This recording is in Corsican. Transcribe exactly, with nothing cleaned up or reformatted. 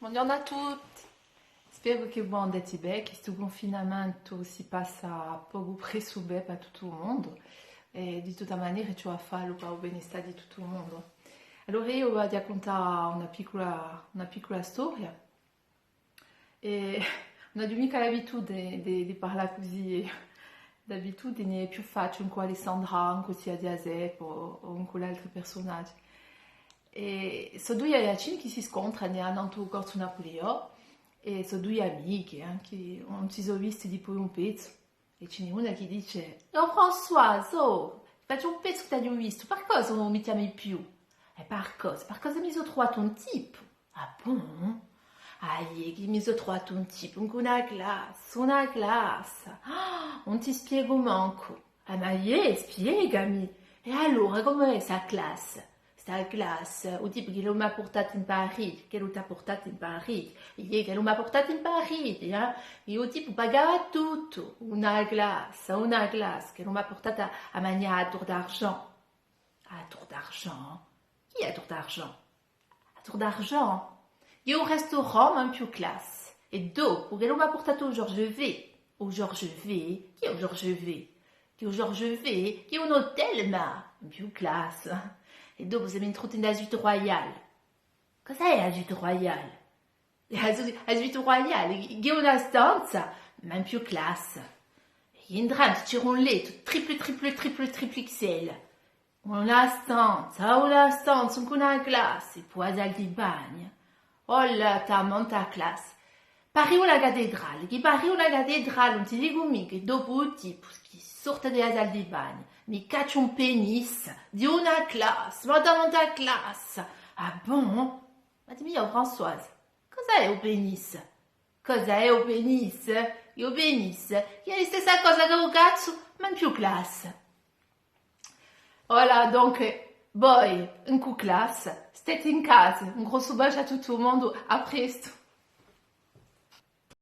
Bonghjornu à tutti! Speru chì vo andeti bè, chì stu cunfinamentu si passa pocu pressu bè pà tuttu u mondu, è di tutta manera ci vole à fallu pà u benistà di tuttu u mondu. Allora eiu vi aghju à cuntà una piccula, una piccula storia. È ùn aghju micca l'abitudine di, di parlà cusì, d'abitudine hè più faciule incù Alessandra, incù zia Ghjaseppa o, o incù l'altri persunaghji. È sò dui aiaccini chì si scontrani annantu à u Corsu Napuliò, è sò dui amichi, eh, chì ùn si sò visti dipoi un pezzu. È ci n'hè una chì dice: «Oh Françoise, oh, face un pezzu chì t'aghju vistu, par cosa ùn mi chjami più?» «È par cosa? Par cosa mi sò truvatu un tipu.» «Ah bon?» «Ah iè, chì mi sò truvatu un tipu incù una classa, una classa. Ah, ùn ti spiegu mancu.» «Ah ma iè, spiegami. È allora, cumu hè sta classa?» «Sta classa, u tipu ch'ellu m'hà purtatu in Parigi, ch'ellu t'hà purtatu in Parigi, iè, ch'ellu m'hà purtatu in Parigi, eh? È u tipu pagava tuttu, una classa, una classa, ch'ellu m'hà purtatu à, à manghjà à Tour d'Argent.» «À Tour d'Argent? Chì hè à Tour d'Argent?» «À Tour d'Argent, ghjè u restaurant, ma in più classe. È dopu, ch'ellu m'hà purtatu à u Georges V.» «À u Georges V? Chì hè u Georges V?» «Chì hè u Georges V, chì hè un hotel, ma in più classe. È dopu semu intruti in a suite royale.» «Cosa hè a suite royale?» «A su-, a suite royale, chì hè una stanza, ma in più classe. È indrentu c'era un lettu, triple, triple, triple, triple X L. Una stanza, una stanza, incù una classa, è po a salle di bagnu. Oh là, talmanta classa. Paria una cattedrale, chì paria una cattedrale, ùn ti dicu micca, è dopu u tipu chì sorte di a salle di bagnu, mi caccia un pénis, di una classa, ma talmanta classa.» «Ah bon? Ma dimmi, oh Françoise, cosa hè u pénis?» «Cosa hè u pénis?» «Hè u pénis, chì hè a stessa cosa chè u cazzu, ma in più classe.» Voilà, donc, voi, incù classe, steti in casa, un grossu basgiu à tuttu u mondu, à prestu.